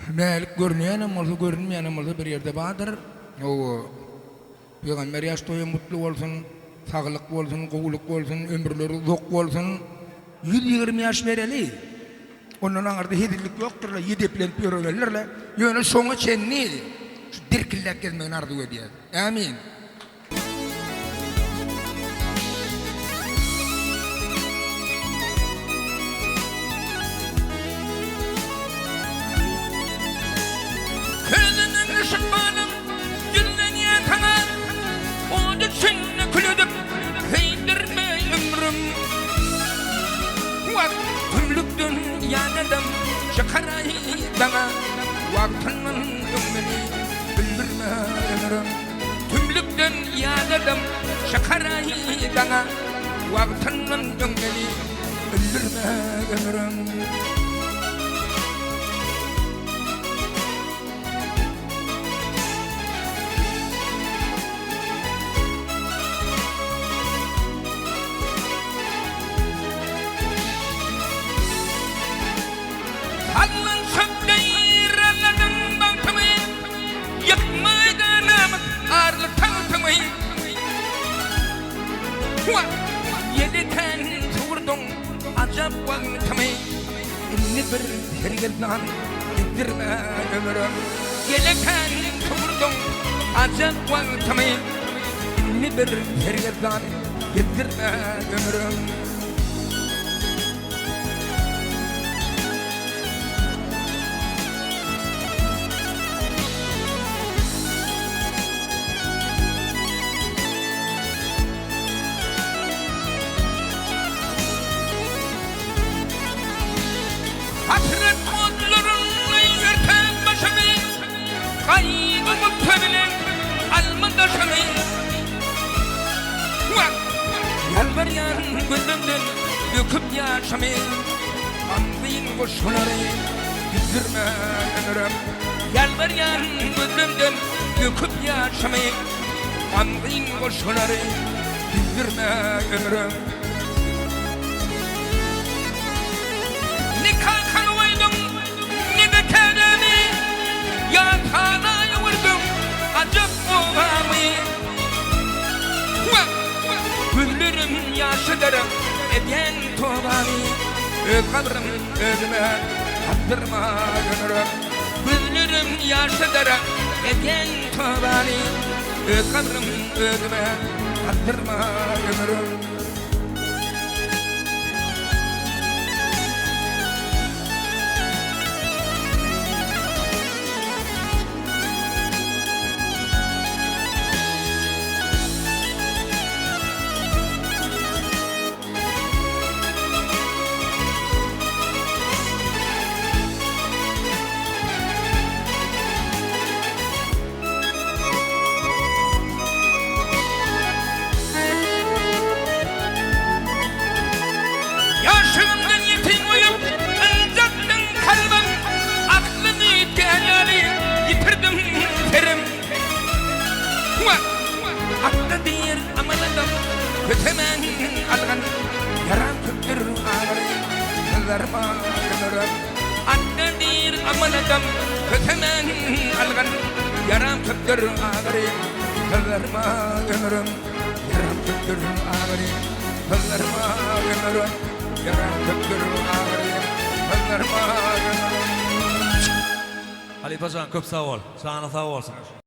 Mälik görünýänem bolsa, görünmeýänem bolsa bir ýerde bardyr. Hawa. Pygamber ýaş toýam gutly bolsun, saglyk bolsun, gowulyk bolsun, ömürleri uzak bolsun. 120 ýaş bereli. Ondan aňyrda hezillik ýokdur-la, ýedeplenip ýöremelidir-le. Ýöne şoňa çenli şu dirkildäp gezmegini arzuw edýäs. Ämin. Közünden düşüp balam ýüzlenýän saňa, Ot içinde kül edip köýdürme ömrüm. Wagt tümlükden ýanadam çykaraý daňa, Wagtyndan öň meni öldürme ömrüm. Tümlükden ýadadam çykaraý daňa, Wagtyndan öň meni öldürme ömrüm. Sallançak deý yraladym bagtymy, Ýykmaýda namys arly tagtymy. Wah, ýelekän sowurdyň ajap wagtymy, Indi bir sergezdan gizdirme ömürem. Ýelekän sowurdyň ajap wagtymy, Indi bir sergezdan gizdirme ömürem. Hasrat otlarynda ýörtäp başymy, Gaýgy-gussa bilen alma daşymy. Wah, ýalbarýaryn gözlemden döküp ýaşymy, Gamgyn goşgulary düzdürme ömürem. Ýalbarýaryn gözlemden döküp ýaşymy, Gamgyn goşgulary düzdürme ömürem. Ne kakaňy goýduň, ne-de kädämi, Ýathana öwürdiň ajap obamy. Wah, gözlerim ýaşydyr edýän tobamy, Öz gabrym özüme gazdyrma ömürem. Gözlerim ýaşydyr edýän tobamy, Öz gabrym özüme gazdyrma ömürem. Ýaşlygymdan ýetim goýup, ynjatdyň kalbym, Aklym üýtgän ýaly, ýitirdim serim. Wah, Atda diýr amanadym, kösemän algyn, Ýaram köpdür agyry, syzarma ömürem. Atda diýr amanadym, kösemän algyn, Ýaram köpdür agyry, syzarma ömürem. Ýaram köpdür agyry, syzarma ömürem. Ýaram köpdür agyry, syzarma ömürem. Halypa jan köp sag bol. Janyň sag bolsun.